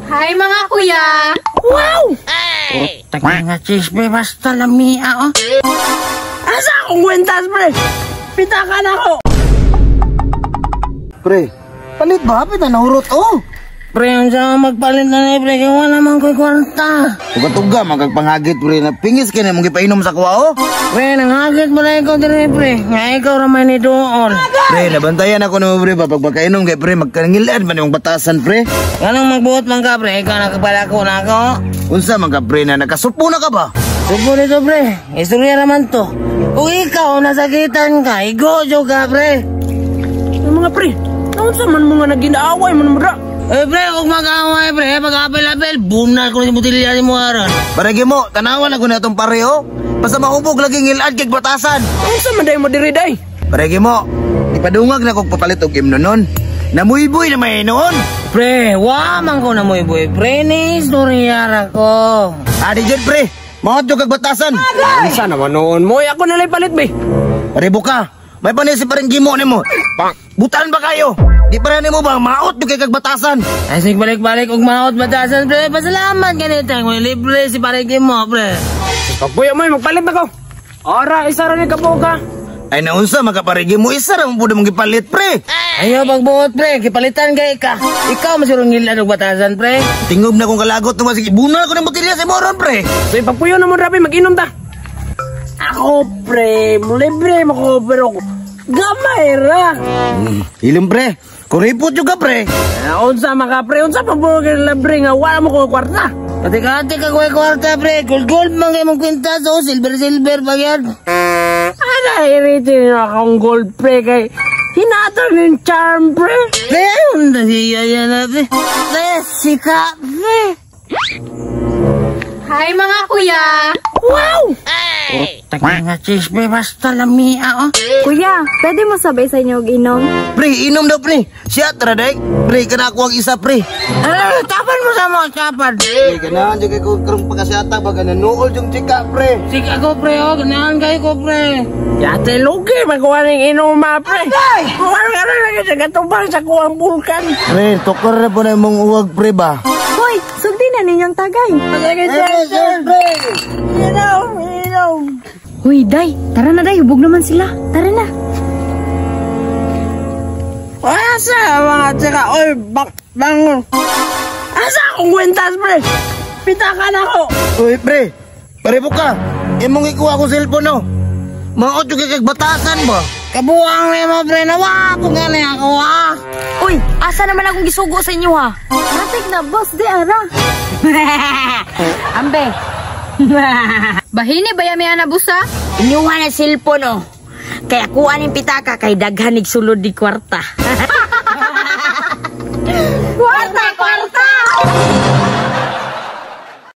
Hi, mga kuya! Putang nga chisme, basta lamia oh. Asa akong kwentas, pre? Pitaka na ako. Pre, palit ba? Pita nahurot oh. Pre, unsa man magpalit na ni pre, kay wala man ko'y kwarta. Tuga-tuga magagpanghagit, pre, na pingis kini mong gipainom sa kuha oh. Pre, nanghagit mo na ikaw dire, pre. Nga ikaw ramay ni doon. Pre, nabantayan ako nimo, pre, ba pag magkainom kay pre magkangilad man imong batasan, pre. Ganong magbuot man ka, pre, ikaw nakapalako na ako. Unsa man ka, pre, na nakasupo na ka ba? Supo nito, pre, istorya naman to. Kung ikaw nasakitan ka, igojo ka, pre. Ay, mga pre, naunsa man mo nga naginaaway man mo ra? Eh, pre, kung mag-away, pre, pag-apel-apel, bunal ko na si butilya ni mo aron. Paragi mo, tanawan ako na itong pare oh. Basta mahubog lagi ngilad kay batasan. Unsa man day mo diri day? Paragi mo, ipadungag na kog papalit og imno nun. Namuyboy na may noon. Pre, wa man ko na mo iboy. Pre, ni istorya ra ko. Adi jud, pre, maot jud kag batasan. Unsa naman noon mo? Ako na lang palit be. Pare buka, may panisi pa rin gimo nimo. Butan ba kayo? Di pa rin mo ba maot jud kay kag batasan? Ay, sig balik-balik og maot batasan, pre. Pasalamat ganito. Kung libre si pare mo, pre. Pagpuyo mo, magpalit ako. Ora, isa ra ni kabuka. Ay naunsa makaparigi mo, isa ra mo pud mong gipalit, pre. Ayaw pagbuot, pre. Kipalitan kay ka. Ikaw masirong ngilad og batasan, pre. Tingob na kong kalagot tuwa sige bunal ko ng botelya sa moron, pre. So pagpuyo na mo rabi, mag-inom ta. Ako pre, libre mo ko pero gamay ra. Ilom, pre. Kuripot jud ka, pre. Ah, unsa man ka, pre, unsa pa mo kay libre nga wala mo ko kwarta. Pati-kati ka kuya kwarta, pre. Gold-gold man kayo mong kwintas, oh. Silver-silver pa yan. Ana iriti na akong gold, pre, kay hinatag ng charm, pre. Pre, ayun na siya yan na, pre. Pre, sika, pre. Hi, mga kuya! Putang nga chisme, basta lamia, oh. Kuya, pwede mo sabay sa inyo og inom? Pre, inom daw, pre. Siya tara day. Pre, kana ako ang isa, pre. Ano, tapan mo sa mga tapan. Pre, ganahan jud kay ko karong pagkasyata ba nanuol jung chika, pre. Sige ako, pre, oh. Ganahan kayo ko, pre. Yate lugi magkuha ng inuma, pre. Kuha nga na lang sa katubang sa kuwang bulkan. Pre, tukar na po na imong uwag, pre ba? Hoy, sugdi na ninyong tagay. Sige, sir, pre. Inom, inom. Hoy, day, tara na day, hubog naman sila. Tara na. Asa mga tsaka, oy, bak, bangon. Asa akong kwentas, pre? Pitaka na ako. Uy, pre. Pare ka. Imong ikuha ko cellphone no. Maot jud kay kag batasan ba? Kabuang na mo, pre. Nawapo nga na ako, ah. Uy, asa naman akong gisugo sa inyo ha? Matik na, boss, di ara. Ambe, Bahini ba yami ana busa? inyuha na cellphone oh. Kaya kuha ning pitaka kay daghan ig sulod di kwarta.